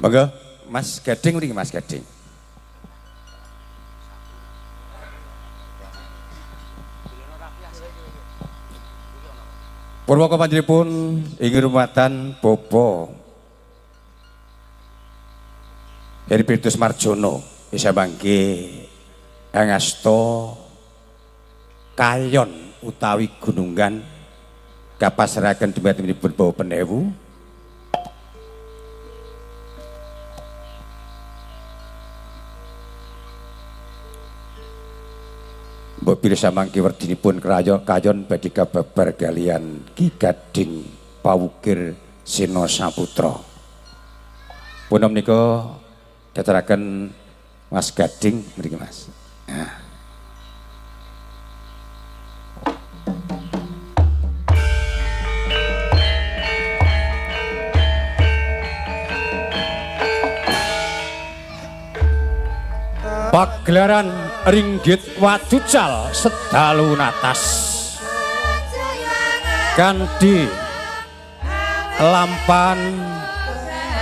Monggo Mas Gading mriki Mas Gading. Purwaka panjenenganipun ing rumatan Bapak Heribertus Marjono isa mangke angasta kayon utawi gunungan kapasrahaken dumatengipun Bapak Penewu. Mbok bilih samangke werdinipun kayon badhe kababar kaliyan Ki Gading Pawukir Sena Saputra. Pun menika dataraken Mas Gading mriki Mas. Nah. Pagelaran ringgit wacucal sedalu natas kanthi lampan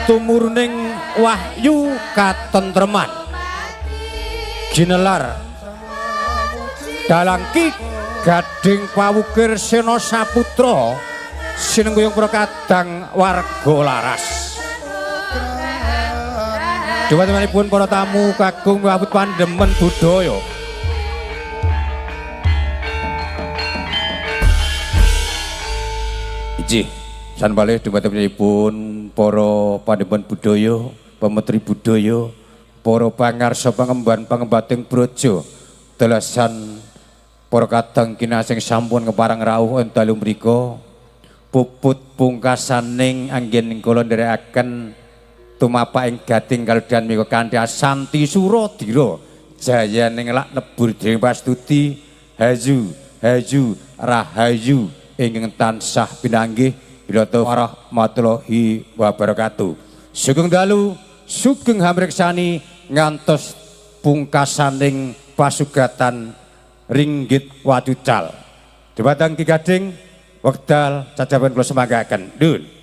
tumuruning wahyu katentreman ginelar dalang Ki Gading Pawukir Sena Saputra sinengguyung para kadang warga laras. Dumatengipun para tamu kakung wawut pandemen budaya. Inggih, sanbalih dumatengipun para pandemen budaya, pemetri budaya, para pangarsa pangemban pangembating braja, delasan para kadang kinasih sampun kepareng rawuh ing dalu mriku, puput pungkasaning anggen kula nderekaken tumapak ing gading kalodhan mika kanthi asanti suradira jayaning lak lebur dening pastuti hayu hayu rahayu ingkang tansah pinanggih bilata warahmatullahi wabarakatuh. Sugeng dalu, sugeng hamriksani ngantos pungkasaning pasugatan ringgit wacucal. Dumateng Ki Gading wekdal cacapan kula semanggaken. Dun.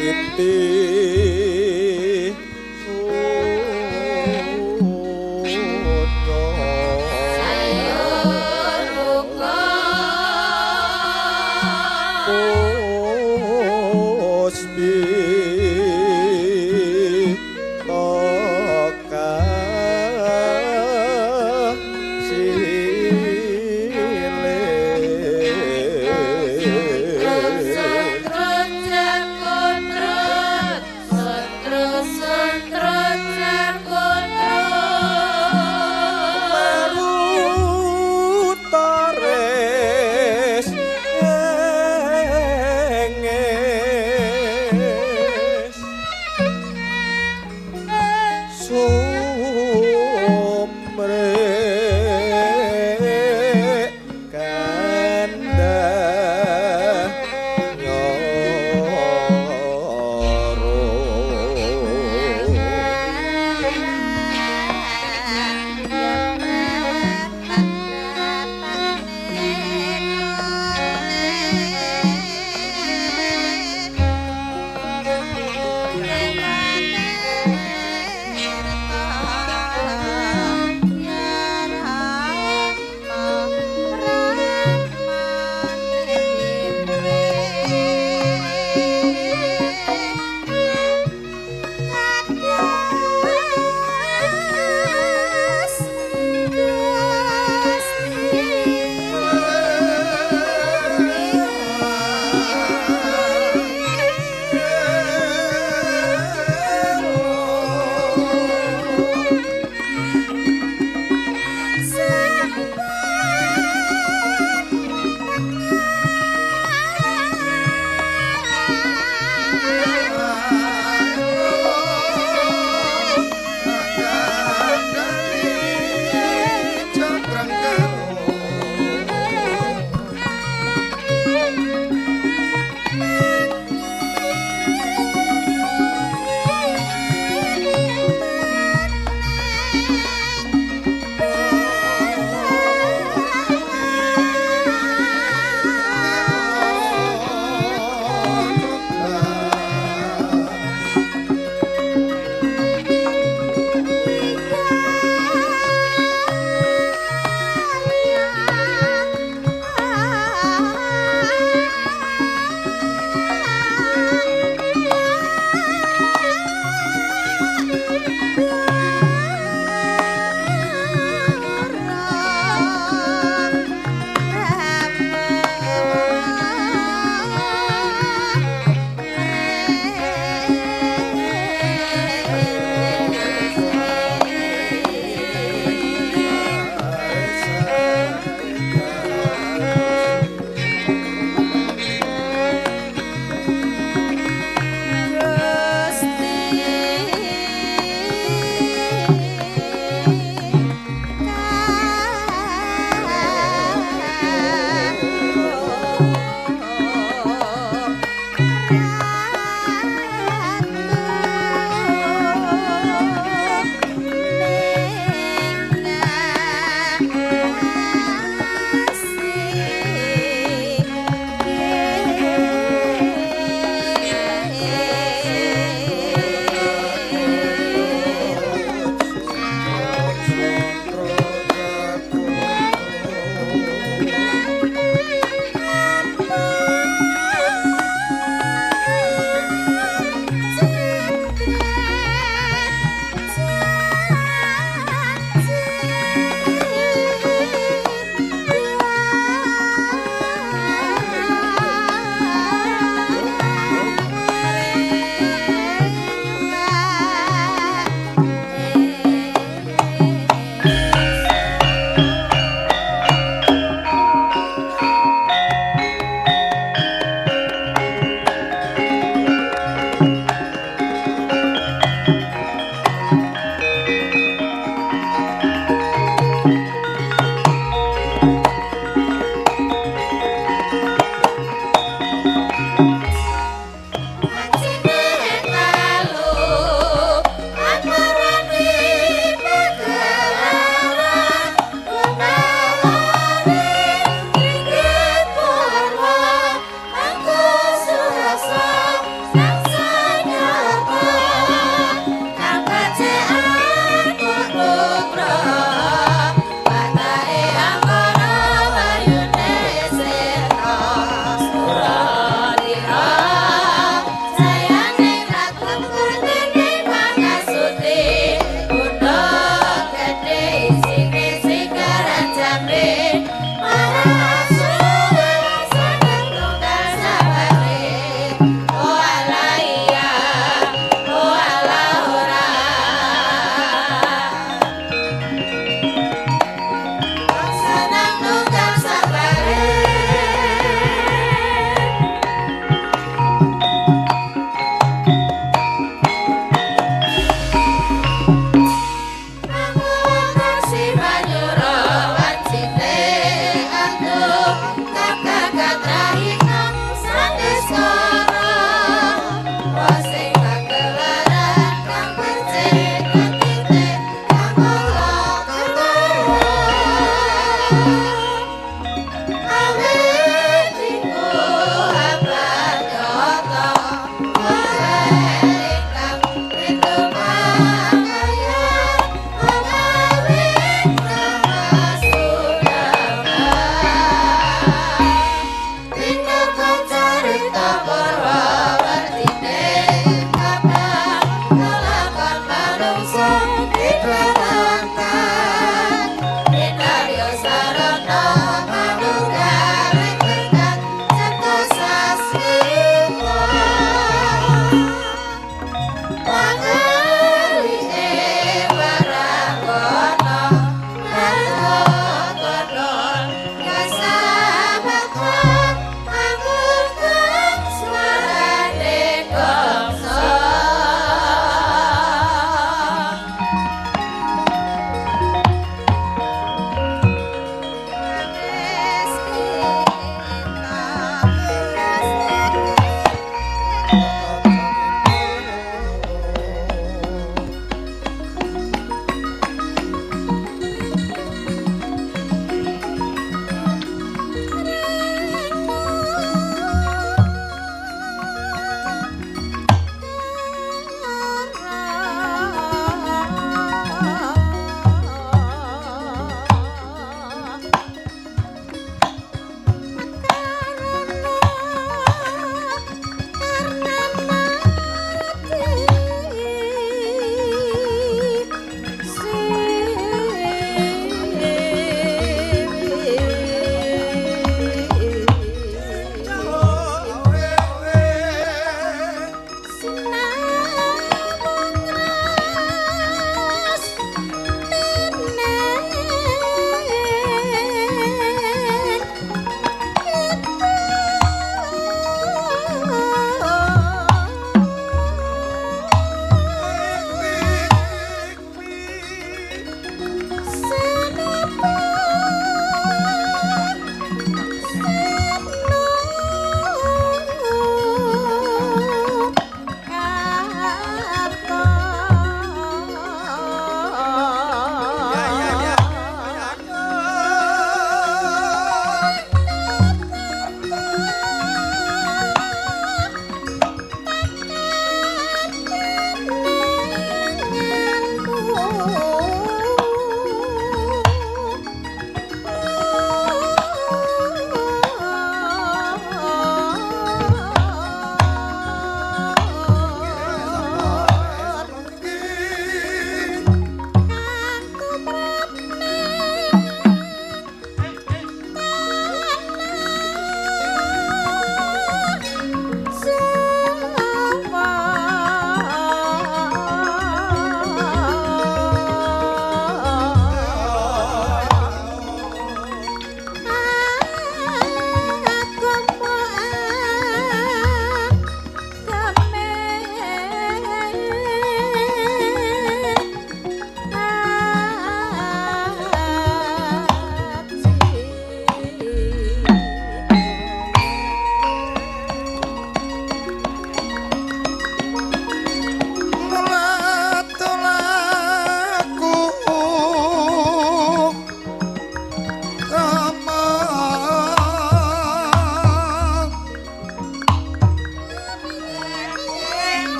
Titi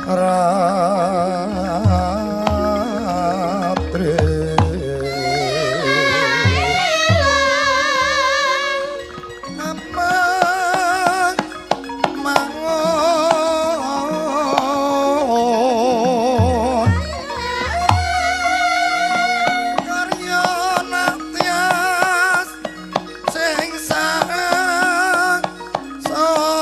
Ratri. Amang mangun karya natyas sing sang sama.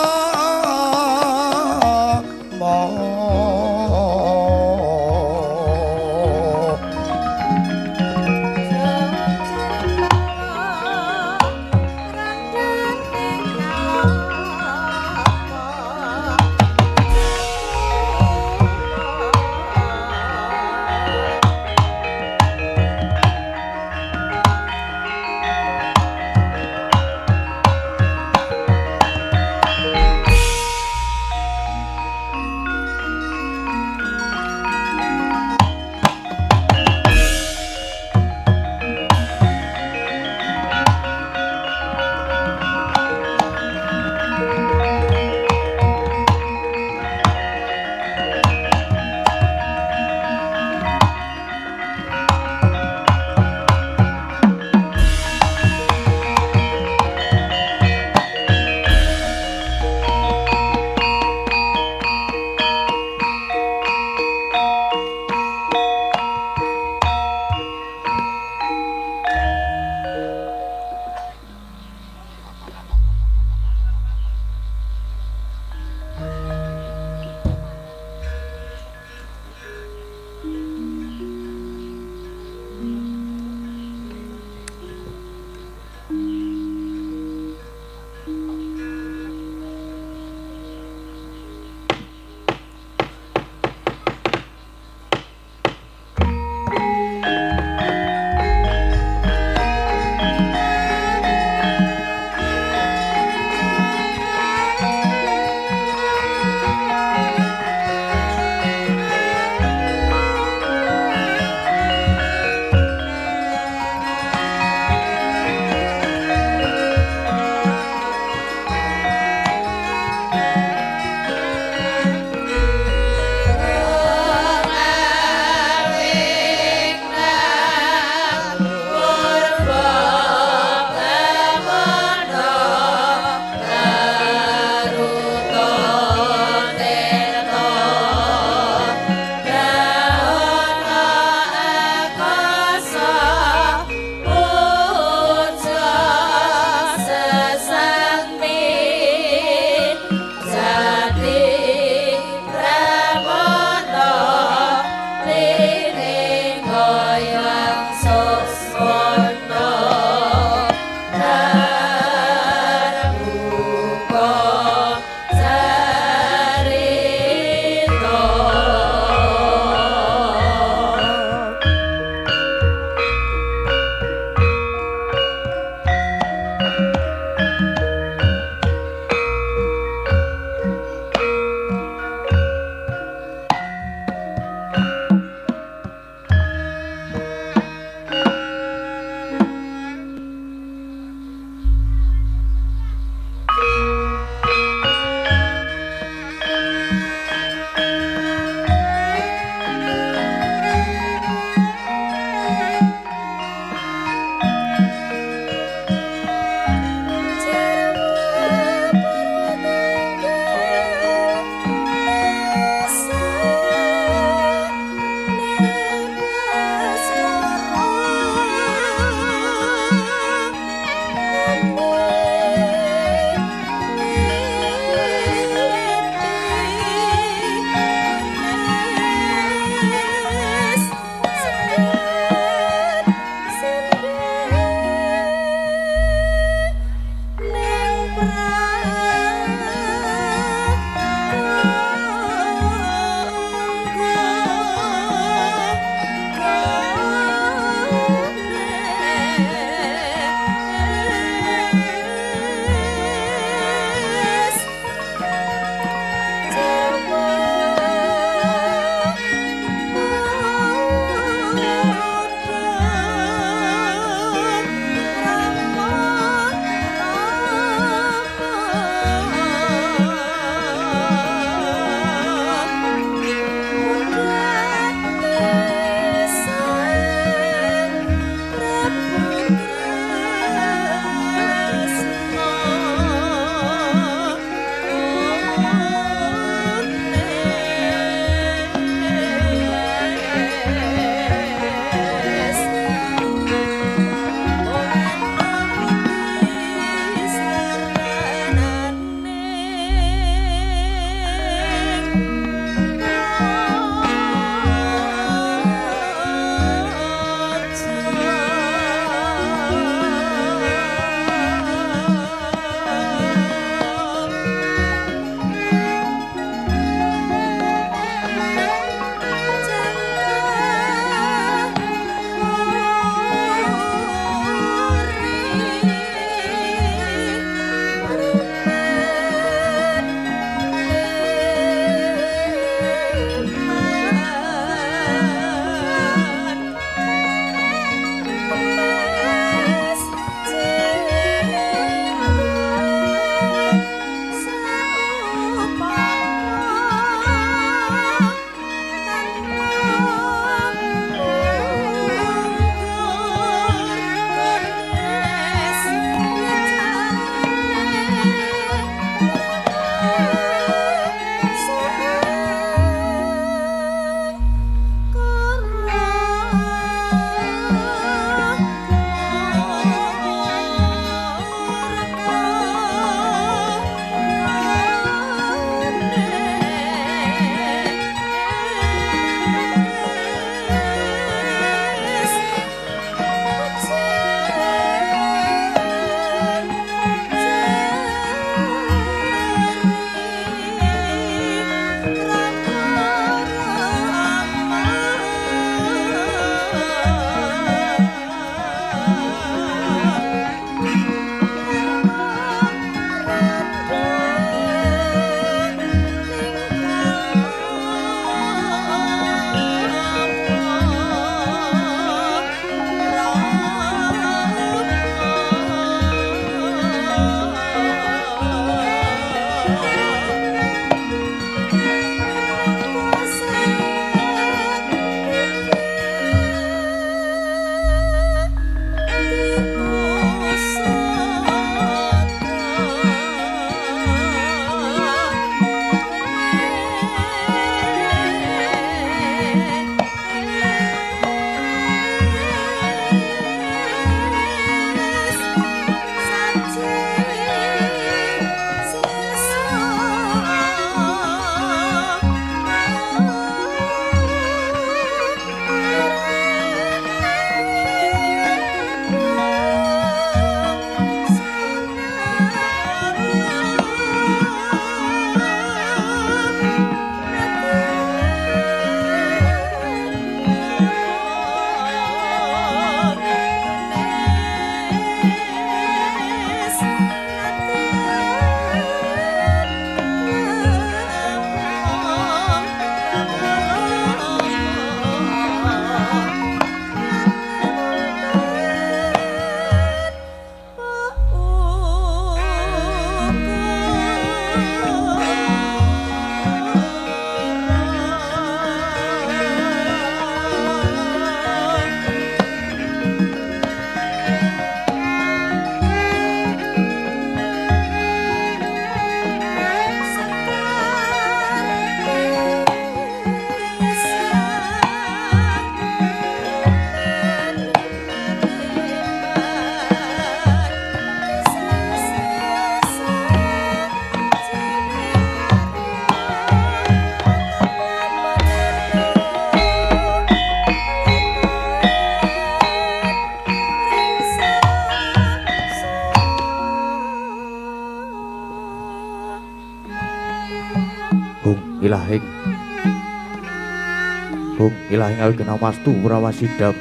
Bung ilahi ngawigena mastu prawasidam.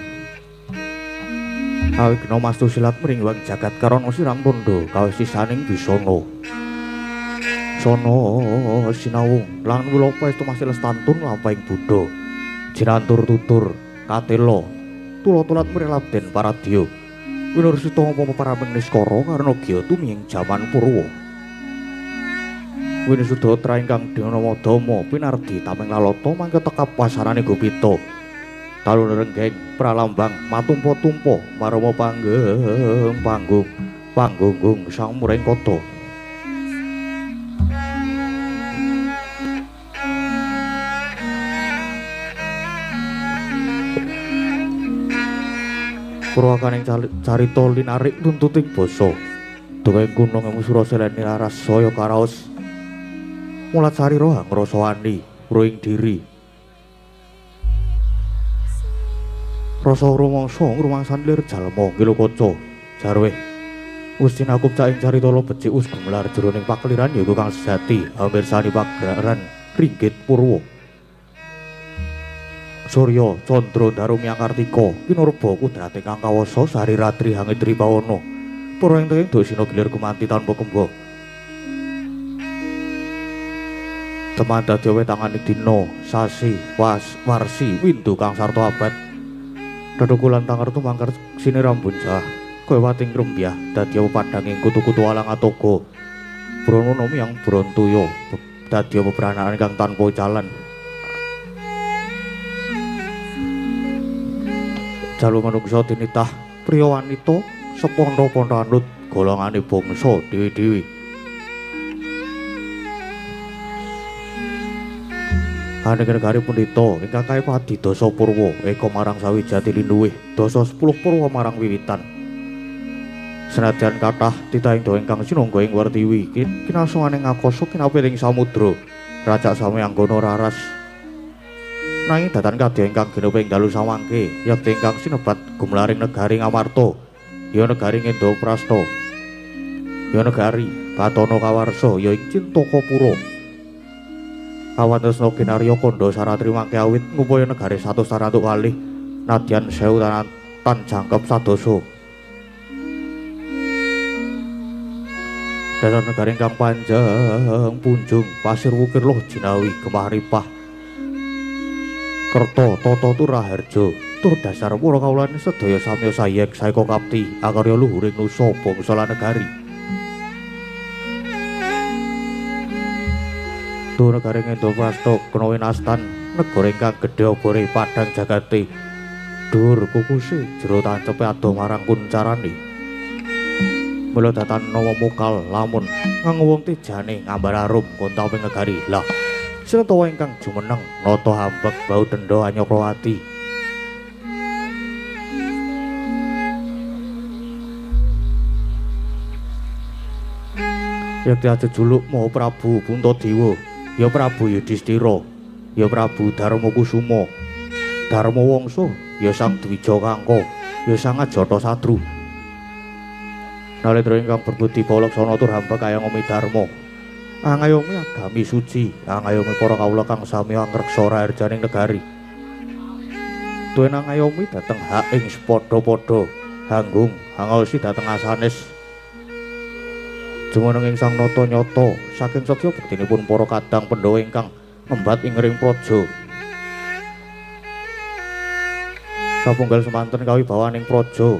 Awigena mastu silat mring jagat karana sirang tondo kawisisaning bisana. Sono sinawung lan wilopa estu masih lestantun lampahing buddha. Jinantur tutur katela tulotulat mrilabden paradya. Winursita apa para niskara karena gya tumiyeng jaman purwa. Winisuda ingkang dinama Dama pinardi tameng lalata mangke tekap pasarane Gopita. Talun renggeng pralambang matumpa-tumpa marama panggeng panggung panggunggung sang muring kota. Purwakaning carita linarik tuntuting basa. Dongeng kuno ngemu suraseleni laras saya karaos. Mulat sarira hangrasa wani ruing diri. Rasa rumangsa ngrumangsani lir jalma ngilukaca jarweh. Wis tinakup caing carita lo becik wis gumelar jroning pakeliran yaiku kang sejati amirsani pagelaran ringgit purwa. Surya Candra Darumi Kartika kinurba kudrate kang kawasa sari ratri hangedri pawana. Para ing tenging dosina gilir gumanti tanpa kemba. Teman dadi wetangane dina, sasi, was, warsi, windu kang sarta abad. Dedukulan tangertu mangker sine rambun jah, kaya wating rembyah dadi padhanging kutu-kutu alang atoga. Bronono miyang Brontoya dadi bebranaan kang tanpa jalan. Jalu manungsa tinitah priya wanita sepontha-pontha anut golongane bangsa dhewe-dhewe. Aneka negari pendhita ingkang kaya adidasa purwa eka marang sawijati linuwih dasa 10 purwa marang wiwitan. Senadyan kathah titahing do ingkang sinangga ing wertiwi kinasane ngakasa kinapiling samudra rajak sami anggana raras. Nanging datan kadya ingkang ginup ing dalu samangke yekti ingkang sinebat gumlaring negari Ngamarta ya negari Ngendraprasta ya negari Batana Kawarsa ya ing Cintakapura. Kawan tresna kinarya kandha saratri mangke awit ngupaya negari satus tarantuk kalih nadyan sewu tan jangkep sadasa. Dasar negari ingkang panjang punjung pasir wukir loh jinawi gemah ripah kerta tata turaharja tur dasar para kawulane sedaya samya sayek saeka kapti akarya luhuring nusa bangsa lan negari. Tur negari Ngendraprasta kena winastan negara ingkang gedhe obore padhang jagate dhuwur kukuse jero tancepe adoh marang kuncarane. Mula datan nawa mukal lamun ngangwung tejane ngambar arum kontawing negari. Lah sinetawa ingkang jumeneng nata hambek bau denda Anyakrawati. Yekti ajejuluk Maha Prabu Puntadewa, ya Prabu Yudhistira, ya Prabu Darmakusuma, Darma Wangsa, ya Sang Dwija Kangka, ya Sang Ajatasatru. Nalendra ingkang berbudi balaksana tur hamba kaya ngomi dharma. Angayomi agami suci, angayomi para kawula kang sami angreksa raharjaning negari. Tuwin angayomi dhateng hak ing sepadha-padha, hanggung hangaosi dhateng asanes. Jumeneng ing Sang Nata nyata saking setya bektinipun para kadang Pandhawa ingkang ngembat ing ring praja. Sapunggal semanten kawibawaning praja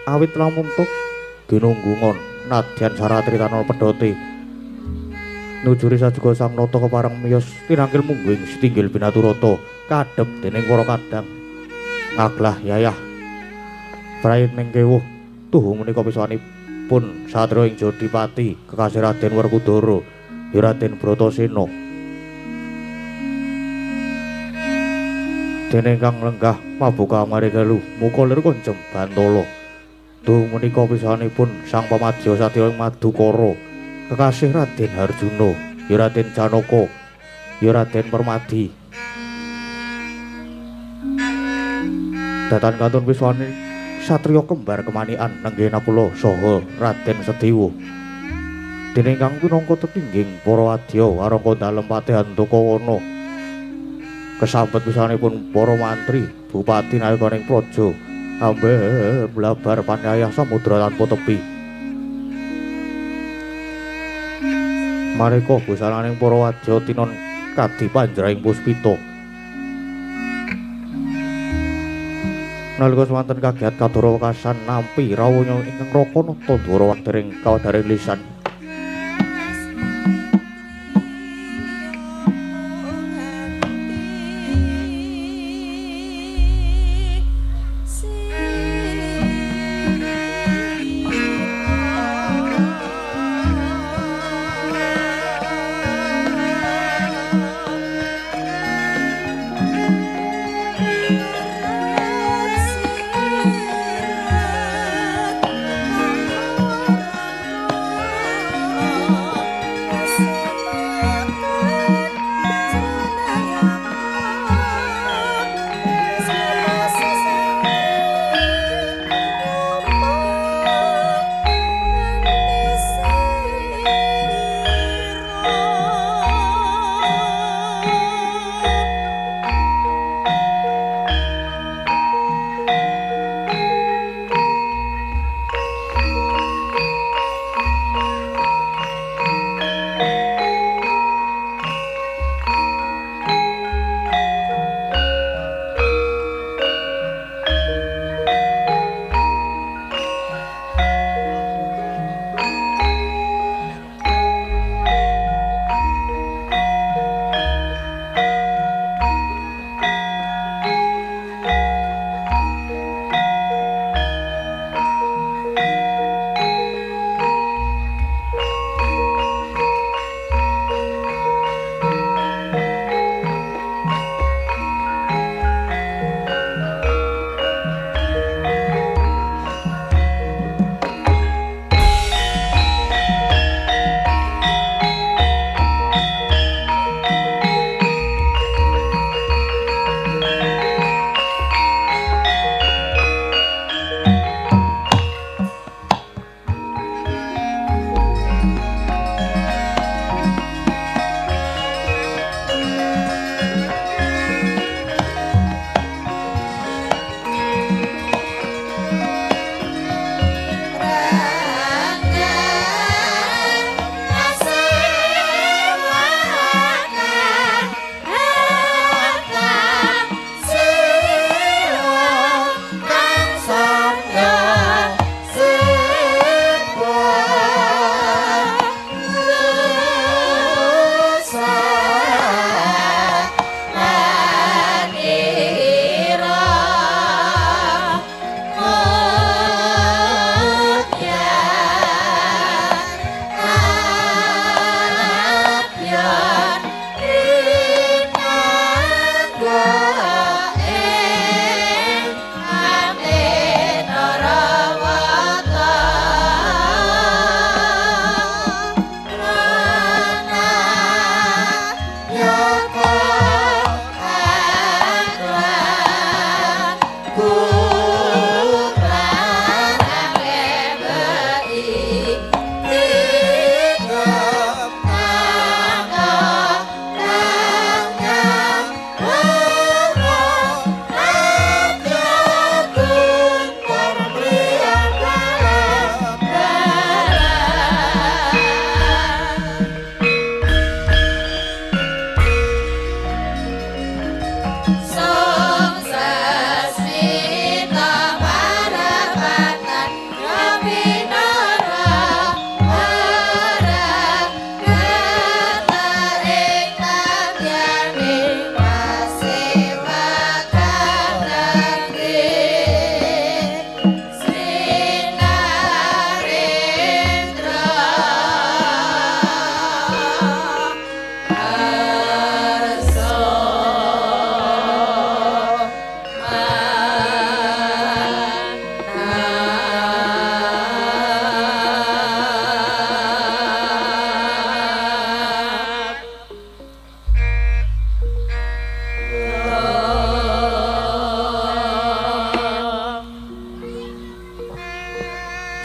awit lamuntuk ginunggungon nadyan saratri tanpa pedhote. Nujuri sajuga Sang Nata kepareng miyos tinangkil mungguing sitinggil binaturata kadhep dening para kadang. Ngaglah yayah prayit ning kewuh tuhu menika pisanipun satriya ing Jodipati kekasih Raden Werkudara ya Raden Bratasena. Dene ingkang lenggah mabuka maringelu muka lir konjem bantala. Tuhu menika pisanipun Sang Pamadya satriya ing Madukara kekasih Raden Harjuna ya Raden Janaka ya Raden Permadi. Datan kantun piswane satriya kembar kemanikan nenggih Nakula saha Raden Sediwa. Dene ingkang pinangka tetingging para wadya warangka dalem Patehan Tokawana. Kesambet pisanipun para mantri, bupati nalikaning praja amben blabar panyayah samudra tanpa tepi. Maneka busananing para wadya tinon kadi panjraing puspita. Nalika swanten kagiat kadara wekasan nampi rawuhnya ingkang Rakanata Ndara dering kawadharing lisan.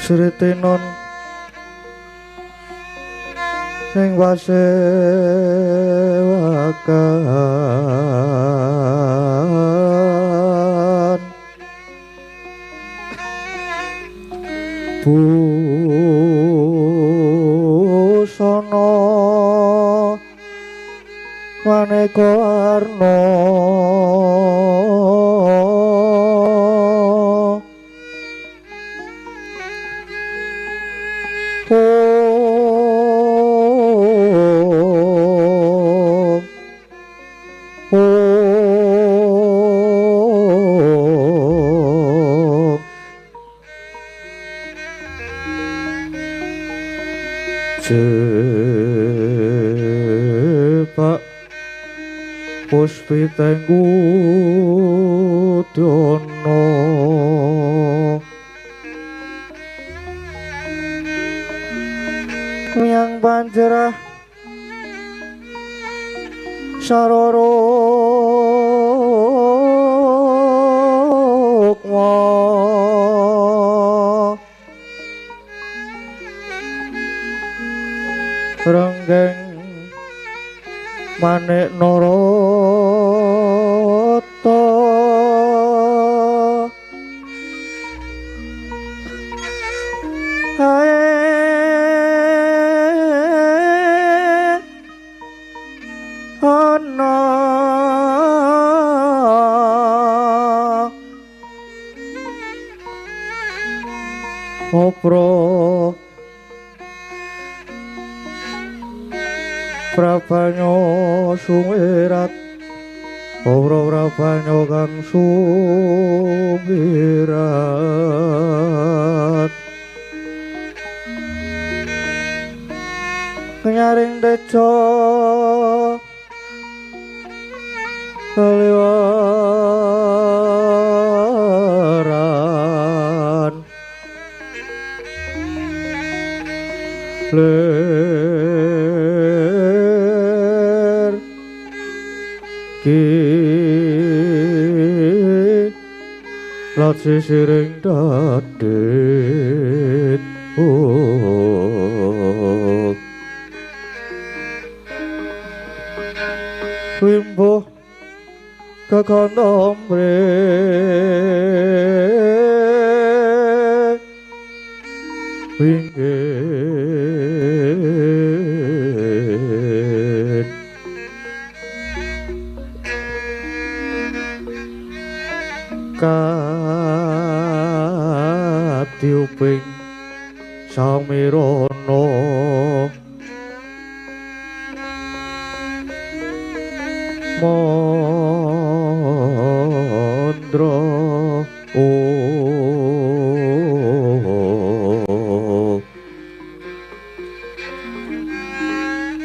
Sritenon Ing wasewakan busana maneka warna Jepak puspiteng udyana miyang panjerah sarara rukma renggeng manik narata hae ana opro Prabanyo sumirat ora prabanyo kang sumirat nyaring tejo keliwaran ki sisiring dadit wimbuh kekondombre winggit katiuping samirana mandra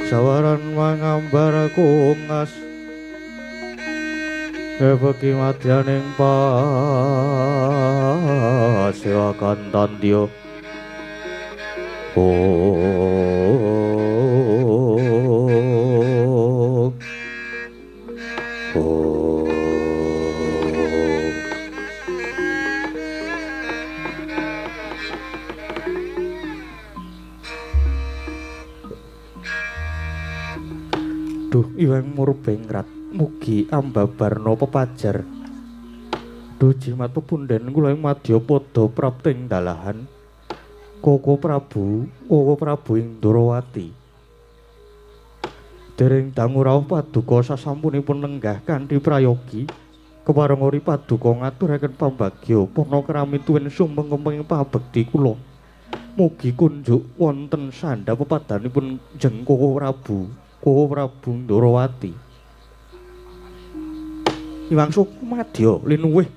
sawaran mangambar kungas Ebeki madyaning pasewakan tandya Duh Iwang Murbengrat mugi ambabarna pepajar. Duh jimat pepunden kula ing madyapada prapting dalahan Koko Prabu, Koko Prabu ing Ndorowati. Dereng dangu rawuh paduka sasampunipun lenggah kanthi prayogi kepareng ori paduka ngaturaken pambagya purnakrami tuwin sumengkemping pabekti kula. Mugi kunjuk wonten sandhap pepadanipun jeng Koko Prabu, Koko Prabu Ndorowati. Iwang Sukumadya linuwih.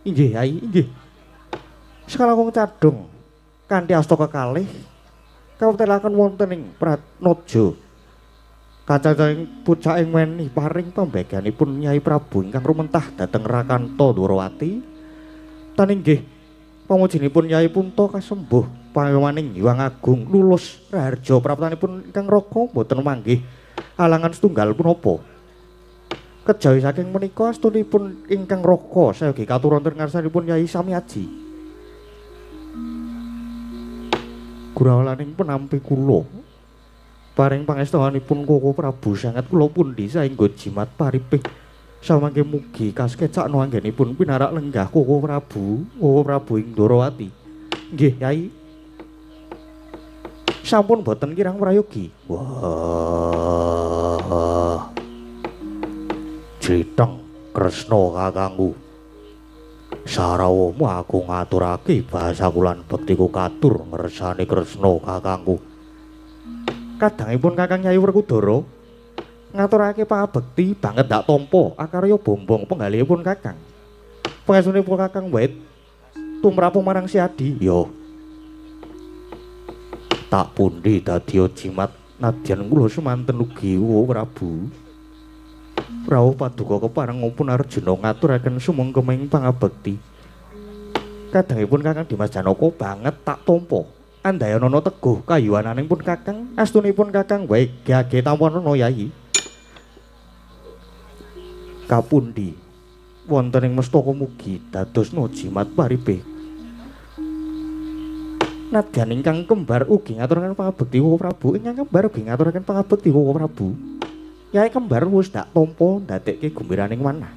Inggih Yai, inggih. Sekalangkung cadhong kanthi asta kekalih kawetelaken wonten ing Pratnaja. Kacacaing pucaking weni paring pambaganipun Nyai Prabu ingkang rumentah dhateng Rakanta Ndorowati. Tan inggih pamujinipun Nyai Punta kasembuh pangemaning Hyang Agung lulus raharja praptanipun ingkang raka boten manggih alangan setunggal punapa. Kejawi saking menika astunipun ingkang raka sayogi katur wonten ngarsanipun Yai Samiaji. Gurawalaning penampi kula Paring pangestuwanipun Koko Prabu sanget kula pundi saengga jimat paripih. Samangke mugi kaskecakno anggenipun pinarak lenggah Koko Prabu, Koko Prabu ing Ndorowati. Nggih, Yai. Sampun boten kirang prayogi. Wah. Jlitheng Kresna kakangku. Sarawamu aku ngaturake bahasaku lan bektiku katur ngersane Kresna kakangku. Kadangipun Kakang Yai Werkudara ngaturake pangabekti banget ndak tampa akarya bombong penggalihipun Kakang. Pangestunipun Kakang wae tumrapu marang si Adi. Yo. Tak pundi dadi jimat nadyan kula semanten ugi Prabu. Rawuh paduka kepareng pun Arjuna ngaturaken sumengkeming pangabekti. Kadangipun Kakang Dimas Janaka banget tak tampa. Andayanana teguh kayuwananing pun Kakang, astunipun Kakang wae gage tampanana Yai. Kapundi wonten ing mestaka mugi dadosna jimat paripih. Nadyan ingkang kembar ugi ngaturaken pangabekti Koko Prabu, ingkang kembar ugi ngaturaken pangabekti Koko Prabu. Yai kembar wis dak tampa ndadekke gumbiraning manah.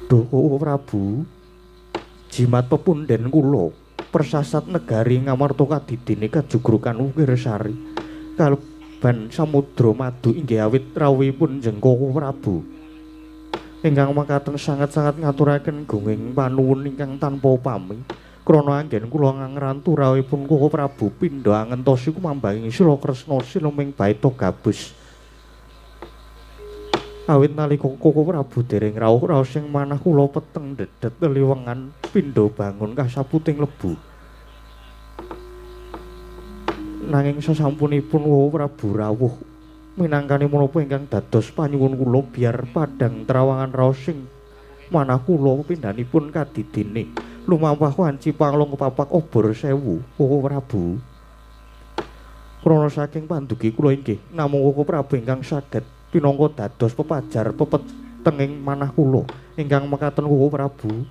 Duh Koko Prabu, jimat pepunden kula persasat negari Ngamarta kadidine kajugrukan Wukirsari kaleban samudra madu inggih awit rawuhipun Jengkoko Prabu. Ingkang makaten sanget-sanget ngaturaken gunging panuwun ingkang tanpa upami krana anggen kula ngrantu rawuhipun Koko Prabu pindha angentosi kumambanging sila Kresna siluming baita gabus. Awit nalika Koko Prabu dereng rawuh raos ing manah kula peteng dedet liwengan pindha bangun kasaputing lebu. Nanging sasampunipun Koko Prabu rawuh minangkani menapa ingkang dados panyuwun kula biar padhang trawangan raos ing manah kula pindhanipun kadidine lumampah wanci panglong kepapak obor sewu Koko Prabu. Krana saking pandugi kula inggih namung Koko Prabu ingkang saged pinangka dados pepajar pepetenging manah kula ingkang mekaten Koko Prabu.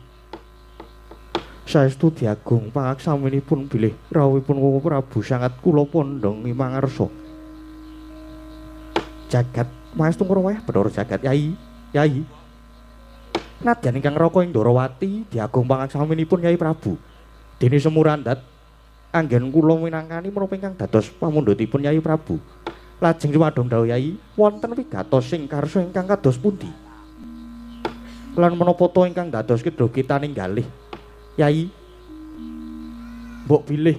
Saestu diagung pangaksaminipun bilih rawuhipun Koko Prabu sangat kula pondhong mangarsa. Jagat maestu wayah Bathara Jagat Yai, Yai. Nadyan ingkang raka ing Ndorowati diagung pangaksaminipun Yai Prabu. Dene Semurandat anggen kula minangkani menapa ingkang dados pamundhutipun Yai Prabu. Lajeng cumadong dawuh Yai, wonten wigatos sing karsa ingkang kados pundi? Lan menapa ta ingkang dados kedha kita ninggalih? Yai, mbok bilih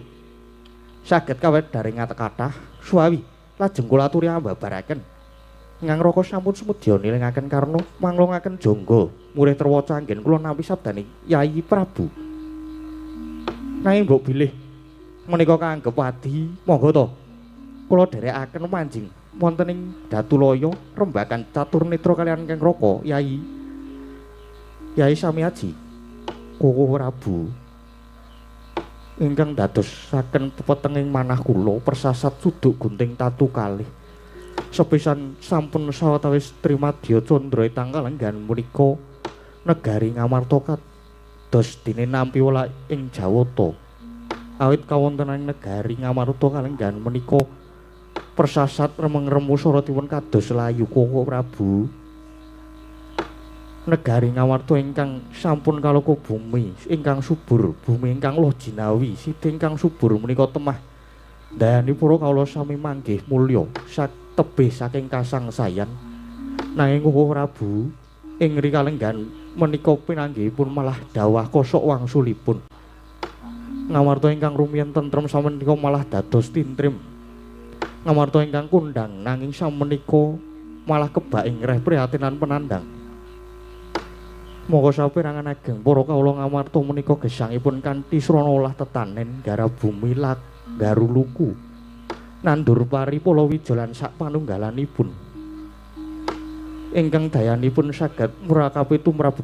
saged kawedharing kathah suwawi lajeng kula aturi ambabaraken. Ingkang raka sampun sumedya nilingaken karna manglongaken jangga murih terwaca anggen kula nampi sabdaning Yai Prabu. Nanging mbok bilih menika kaanggep wadi, monggo to kula dherekaken manjing wonten ing Datulaya rembagan catur netra kaliyan Kang Raka Yai. Yai Samiaji Koko Prabu ingkang dadosaken pepetenging manah kula persasat suduk gunting tatu kalih. Sepisan sampun sawetawis trimadya candra tanggal lenggan menika negari Ngamarta kados dene nampi welah ing Jawata. Awit kawontenan negari Ngamarta kalenggan menika persasat remeng-remu saratipun kados layu Koko Prabu. Negari Ngamarta ingkang sampun kaloka bumi ingkang subur, bumi ingkang loh jinawi, siti ingkang subur menika temah dayani para kawula sami manggih mulya tebih saking kasangsayan. Nanging Koko Prabu ing rikalenggan menika pinanggihipun malah dawah kosok wangsulipun. Ngamarta ingkang rumiyin tentrem samenika malah dados tintrim. Ngamarta ingkang kondhang nanging samenika malah kebak ing reh prihatinan penandang. Monggo saperangan ageng para kawula Ngamarta menika gesangipun kanthi srana olah tetanen garap bumi lak garuluku nandur pari palawija lan sak panunggalanipun ingkang dayanipun saged murakapi tumrap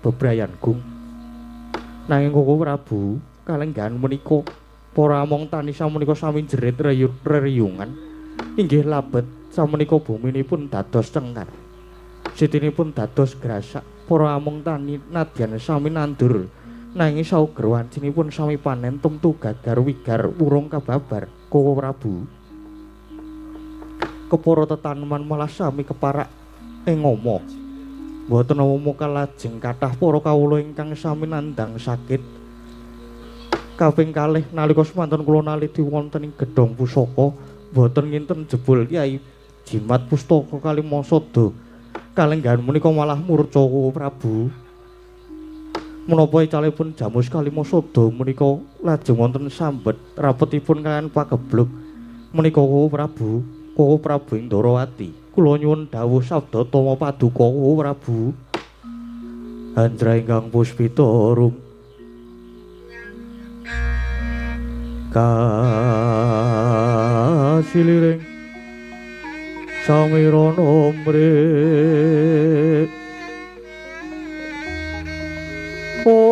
bebrayan gung. Nanging Koko Prabu kalenggahan menika para among tani samenika sami jerit reriyungan inggih labet samenika buminipun dados cengkar, sitinipun dados grasak. Para among tani nadyan sami nandur Nanging sauger wancinipun sami panen tumtu gagar wigar wurung kababar Kowo Prabu. Kepara tetaneman malah sami keparak ing ngoma. Mboten namung kalajeng kathah para kawula ingkang sami nandhang sakit. Kaping kalih nalika semanten kula naliti wonten ing gedhong pusaka mboten nginten jebul Kyai Jimat Pustaka Kalimasada. Kalenggahan menika malah murca Kowo Prabu. Menapa icalipun Jamus Kalimasada menika lajeng wonten sambet rapetipun kaliyan pageblug menika Kowo Prabu, Kowo Prabu ing Ndarawati. Kula nyuwun dawuh sabda tama paduka Kowo Prabu. Andra ingkang puspita rum kasiliring samirana mrik. Om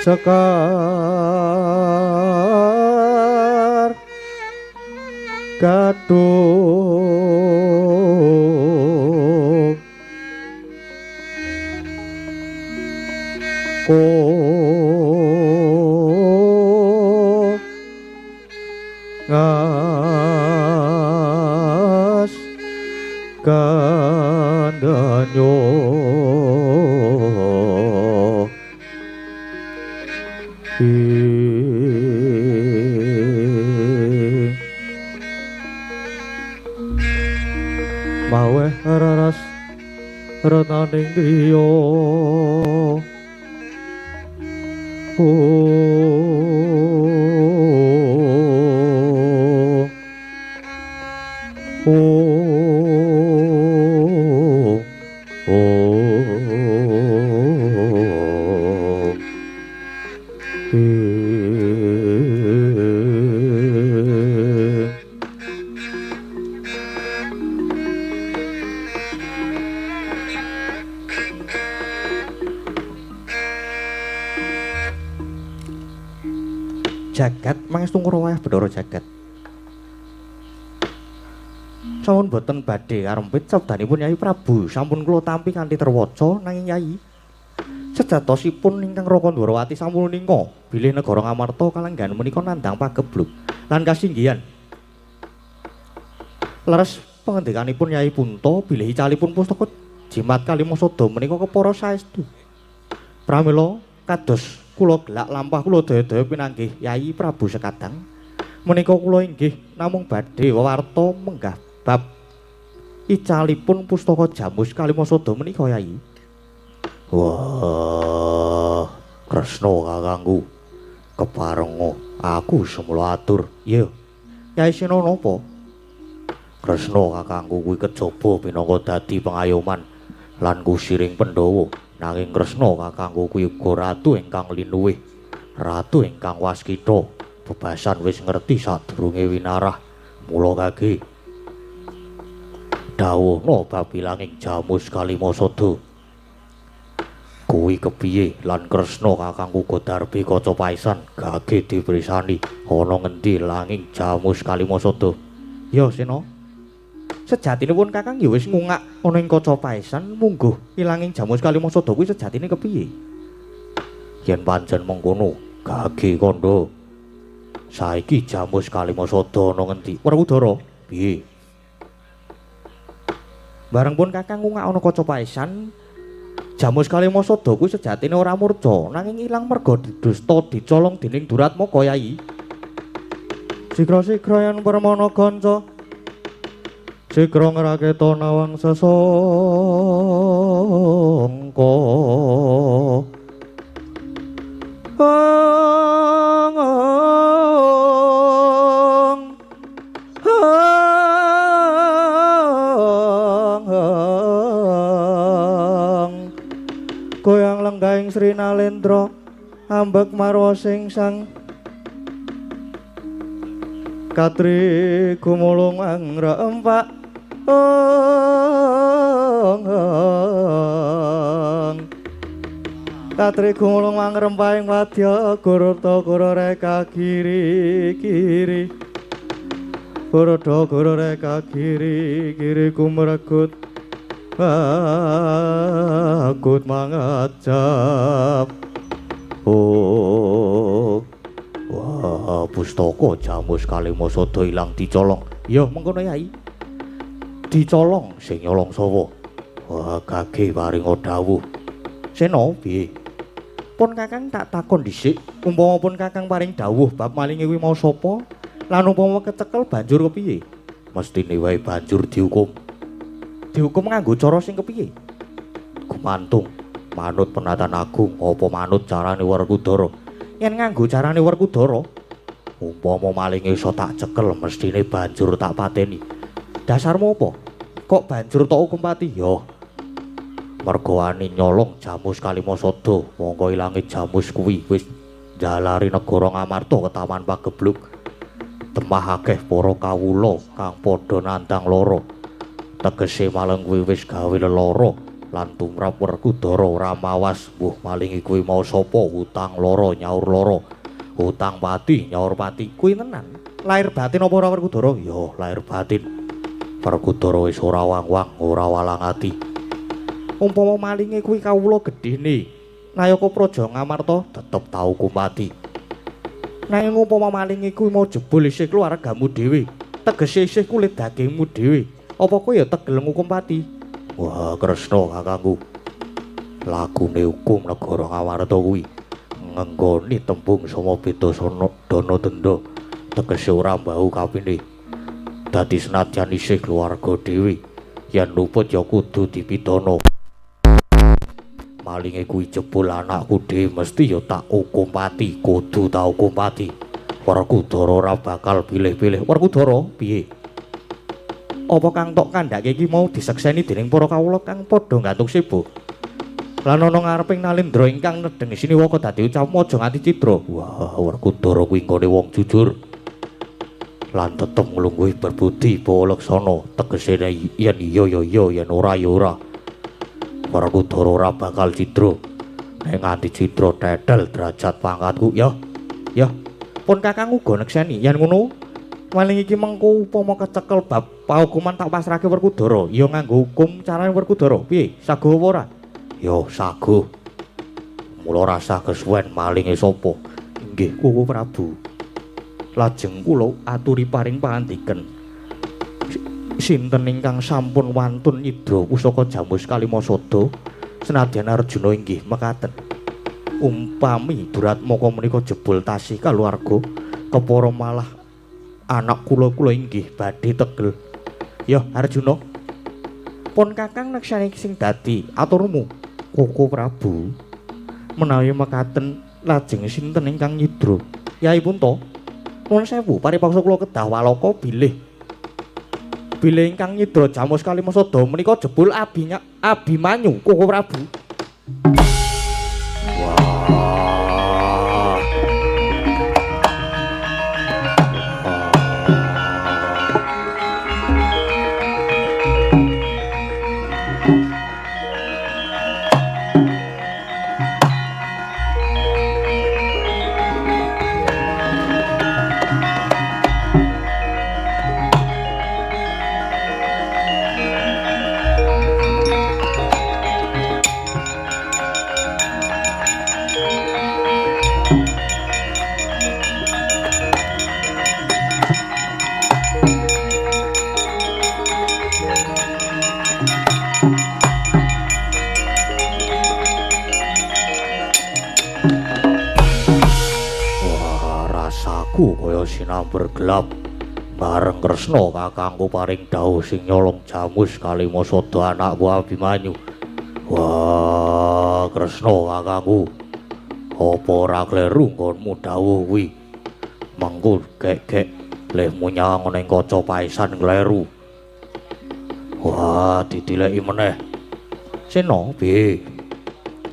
Sekar Gadung Ko Ngas Kandanyo Maweh raras retaning griya. Jagat mangestu ngrawah Bathara Jagat. Sampun boten badhe karempit sabdanipun Yai Prabu, sampun kula tampi kanthi terwaca nanging Yai sejatosipun ingkang Raka Ndwarawati sampun nika bilih negara Ngamarta kalenggahan menika nandhang pageblug lan kasinggihan. Leres pangendikanipun Yai Punta bilih icalipun pustaka Jimat Kalimasada menika kepara saestu. Pramila kados kula gelak lampah kula daya-daya pinanggih Yai Prabu Sekadang menika kula inggih namung badhe wewarta menggah bab icalipun pustaka Jamus Kalimasada menika Yai. Wah, Kresna kakangku keparenga aku semula atur. Iya. Yai Sena napa? Kresna kakangku kuwi kejaba pinangka dadi pengayoman lan kusiring Pandhawa. Nanging Kresna kakangku kuwi uga ratu ingkang linuwih, ratu ingkang waskita. Bebasan wis ngerti sadurunge winarah. Mula kage dawuhna bab ilanging Jamus Kalimasada. Kuwi kepiye lan Kresna kakangku uga darbi kaca paesan gage diperisani ana ngendi langing Jamus Kalimasada. Ya Sena, sejatinipun kakang ya wis ngungak ana ing kaca paesan mungguh ilanging Jamus Kalimasada kuwi sejatine kepiye? Yen pancen mengkono gage kandha saiki Jamus Kalimasada ana ngendi? Werkudara piye? Bareng pun kakang ngungak ana kaca paesan Jamus Kalimasada kuwi sejatine ora murca nanging ilang merga didusta dicolong dening Duratmaka Yai. Sigra-sigra yen permana kanca sigra ngraketa nawang sesangka. Goyang lenggahing Sri Nalendra ambek marwa sing sang katri gumulung angrempak. Katri gumulung angrempahing wadya gurta gura reka kiri kiri. Baradha goro reka kiri kiri kumregut akut mangajab. Oh, wah, pustaka Jamus Kalimasada ilang dicolong. Ya mengkono Yai. Dicolong sing nyolong sapa? Wah, gage paringa dawuh. Sena piye? Pun Kakang tak takon dhisik, umpama pun Kakang paring dawuh bab malinge kuwi mau sapa? Lan umpama kecekel banjur kepiye? Mestine wae banjur dihukum. Dihukum nganggo cara sing kepiye? Gumantung manut penatan agung apa manut carane Werkudara. Yen nganggo carane Werkudara, umpama malinge iso tak cekel mestine banjur tak pateni. Dasarmu apa? Kok banjur tak hukum pati? Ya mergo wani nyolong Jamus Kalimasada, mongko ilange jamus kuwi wis njalari negara Ngamarta ketaman pagebluk. Temah akeh para kawula kang padha nandang lara. Tegese maleng kuwi wis gawe lelara lan tumrap Werkudara ora mawas mbuh malingi kuwi mau sapa, utang lara nyaur lara, utang pati nyaur pati. Kuwi tenan lahir batin apa ora Werkudara? Ya lahir batin. Werkudara wis ora wang-wang, ora walang ati. Umpama malinge kuwi kawula gedhene Nayaka Praja Ngamarta tetep tau hukum pati. Nanging umpama malinge kuwi mau jebul isih keluargamu dhewe, tegese isih kulit dagingmu dhewe, apa kowe ya tegel ngukum pati? Wah, Kresna kakangku. Lagune hukum negara Ngamarta kuwi ngenggoni tembung sama beda sono dana denda, tegese ora mbau kapine. Dadi senadyan isih keluarga dhewe, yen luput ya kudu dipidana. Malinge kuwi jebul anakku dhewe mesti ya tak hukum pati, kudu tak hukum pati. Werkudara ora bakal pilih-pilih. Werkudara piye? Apa kang tok kandhake iki mau disekseni dening para kawula kang padha gantung sebo? Lan ana ngareping Nalendra ingkang nedheng siniwaka dadi ucapmu aja nganti cidra. Wah, Werkudara kuwi nggone wong jujur. Lan tetep nglungguhi berbudi bawa laksana, tegese yen iya ya iya, yen ora ya ora. Werkudara ora bakal cidra. Nek nganti cidra tetel derajat pangkatku ya. Ya, pun Kakang uga nekseni yen ngono maling iki mengko upama kecekel bab paukuman tak pasrahke Werkudara, ya nganggo hukum carane Werkudara. Piye? Saguh apa ora? Ya saguh. Mula rasah kesuwen malinge sapa? Inggih Koko Prabu. Lajeng kula aturi paring pangandiken. Sinten ingkang sampun wantun nyidra pusaka Jamus Kalimasada senadyan Arjuna inggih mekaten. Umpami Duratmaka menika jebul tasih kaluwarga kepara malah anak kula-kula inggih badhe tegel. Ya Arjuna, pun Kakang nekseni sing dadi aturmu. Koko Prabu, menawi mekaten lajeng sinten ingkang nyidra? Yai Punta, nuwun sewu paripaksa kula kedah walaka bilih bilih ingkang nyidra Jamus Kalimasada menika jebul Abimanyu Koko Prabu. Wah. Kaya sinamber gelap bareng Kresna kakangku paring dawuh sing nyolong Jamus Kalimasada anakku Abimanyu. Wah, Kresna kakangku, apa ora kleru nggonmu dawuh kuwi? Mengko gek-gek lehmu nyawang ning kaca paesan kleru. Wah, ditileki meneh. Sena piye?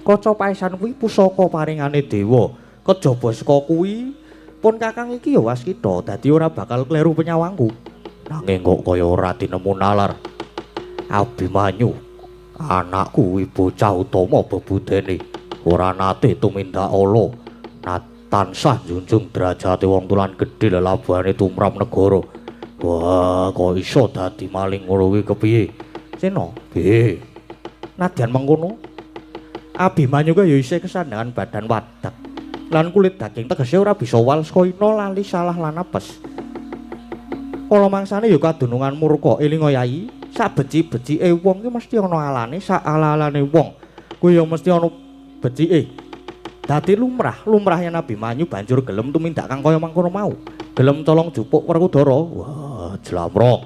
Kaca paesan kuwi pusaka paringane dewa. Kejaba saka kuwi pun Kakang iki ya waskita, dadi ora bakal kleru penyawangku. Nanging kok kaya ora tinemu nalar. Abimanyu anakku kuwi bocah utama bebudene, ora nate tumindak ala, tansah njunjung derajate wong tulan gedhe lelabuhane tumrap negara. Wah, kok iso dadi maling ngono kuwi kepiye? Sena, piye? Nadyan mengkono, Abimanyu kuwi ya isih kesandangan badan wadak lan kulit daging, tegese ora bisa wal saka ina lali salah lan apes. Kala mangsane ya kadunungan murka. Elinga Yai, sak becik-becike wong ki mesti ana alane, sak ala-alane wong kuwi ya mesti ana becike. Dadi lumrah, lumrah yen Abimanyu banjur gelem tumindak kang kaya mangkono mau. Gelem tolong jupuk Werkudara. Wah, jlamrong.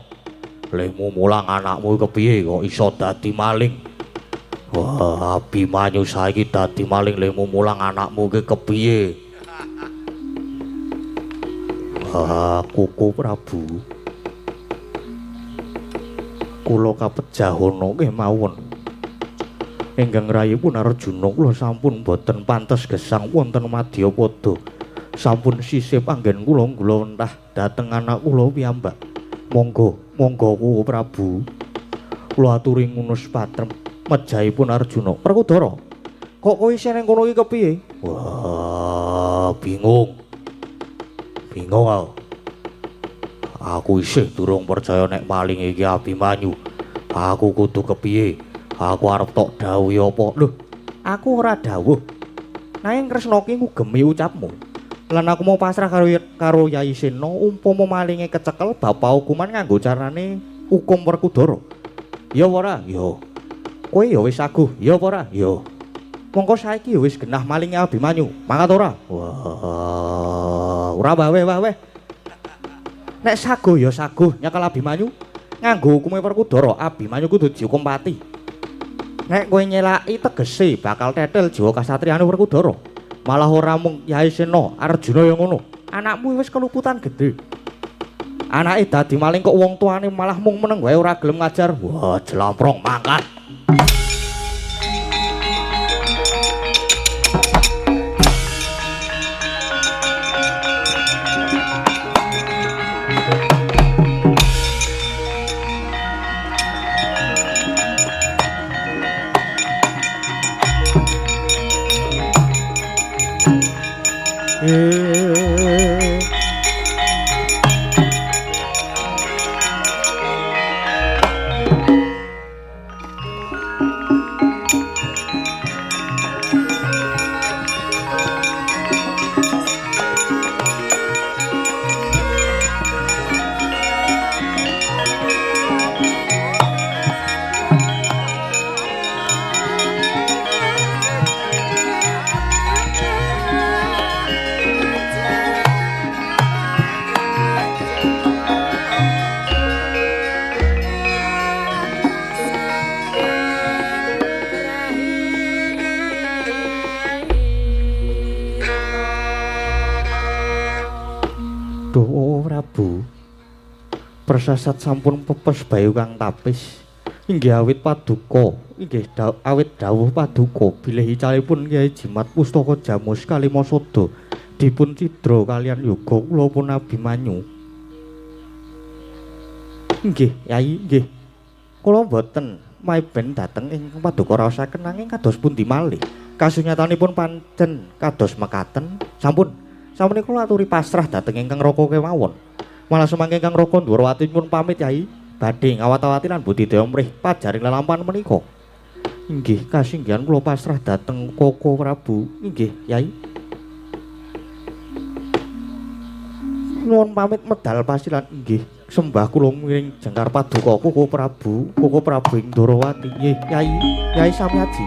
Lehmu mulang anakmu kepiye kok iso dadi maling? Wah, Abimanyu saiki dadi maling, lehmu mulang anakmu ki kepiye? Wah, Koko Prabu. Kula kapejahana kemawon. Ingkang rayipun Arjuna kula sampun boten pantes gesang wonten madyapada. Sampun sisih panggen kula kula wentah dhateng anak kula piyambak. Monggo, monggo Koko Prabu. Kula aturi ngunus patrem mejahipun Arjuna. Werkudara, kok kowe isih ning kono iki kepiye? Wah, bingung. Bingung aku. Aku isih durung percaya nek maling iki Abimanyu. Aku kudu kepiye? Aku arep tok dawuhi apa? Lho, aku ora dawuh. Nanging Kresna ki ngugemi ucapmu. Lan aku mau pasrah karo Yai Sena umpama malinge kecekel bapak hukuman nganggo carane hukum Werkudara. Ya ora? Ya. Kowe ya wis aguh, ya apa ora? Ya. Mongko saiki ya wis genah malinge Abimanyu. Mangkat ora? Wah, ora wae. Nek saguh ya saguh nyekel Abimanyu nganggo hukume Werkudara, Abimanyu kudu dihukum pati. Nek kowe nyelaki tegese bakal tetel jiwa kasatriyane Werkudara. Malah ora mung Yai Sena, Arjuna ya ngono. Anakmu wis keluputan gedhe. Anake dadi maling kok wong tuane malah mung meneng wae ora gelem ngajar. Wah, jlamprong mangkat. Duh, Prabu. Persasat sampun pepes bayu kang tapis. Inggih awit paduka, inggih awit dawuh paduka bilih icalipun Kyai Jimat Pustaka Jamus Kalimasada dipun cidra kalian yoga kula pun Abimanyu. Inggih, Yai, inggih. Kula mboten maiben dhateng ing paduka raosaken nanging kados pundi malih. Kasunyatanipun pancen kados mekaten. Sampun sampun kula aturi pasrah dhateng ingkang raka kemawon. Malah sumangke ingkang raka Ndwarawati pun pamit Yai, badhe ngawat-awati lan budidaya mrih pajaring lelampahan menika. Inggih, kasinggihan kula pasrah dhateng Koko Prabu. Inggih, Yai. Nuwun pamit medal pasilan. Inggih, sembah kula miring jengkar paduka Koko Prabu, Koko Prabu ing Ndwarawati. Nggih, Yai, Yai sami aji.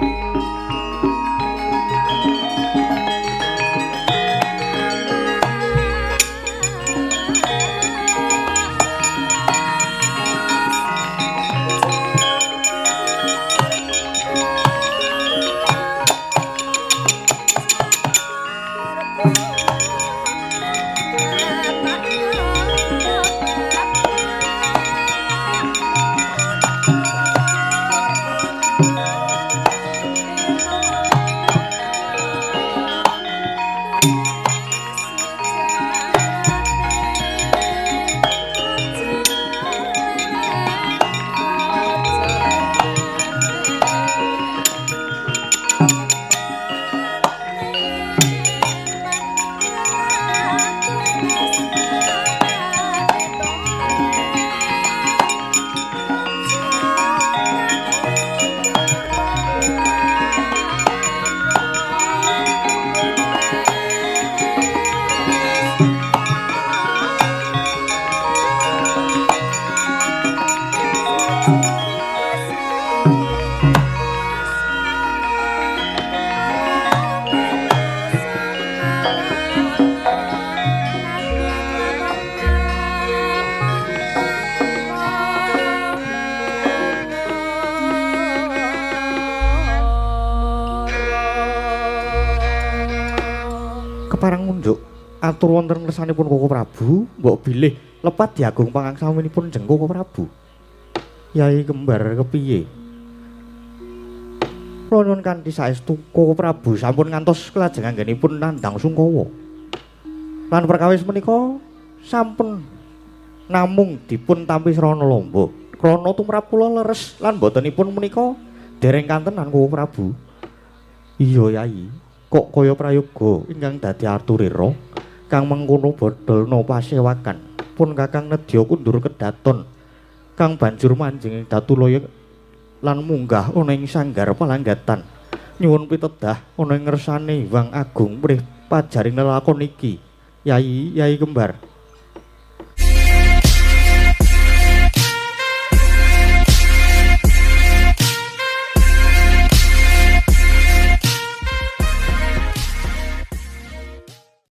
Atur wonten ngersanipun Koko Prabu, mbok bilih lepat diagung pangangsaminipun jeng Koko Prabu. Yai kembar kepiye? Kula nyuwun kanthi saestu Koko Prabu sampun ngantos kelajeng anggenipun nandhang sungkawa. Lan perkawis menika sampun namung dipun tampi srana lamba. Krana tumrap kula leres lan botenipun menika dereng kantenan Koko Prabu. Iya Yai, kok kaya prayoga ingkang dadi aturira kang mengkono bodolna pasewakan. Pun Kakang nedya kundur kedaton kang banjur manjing ing Datulaya lan munggah ana ing sanggar palanggatan. Nyuwun pitedah ana ing ngersane Hyang Agung mrih pajaring lelakon iki. Yai, Yai kembar.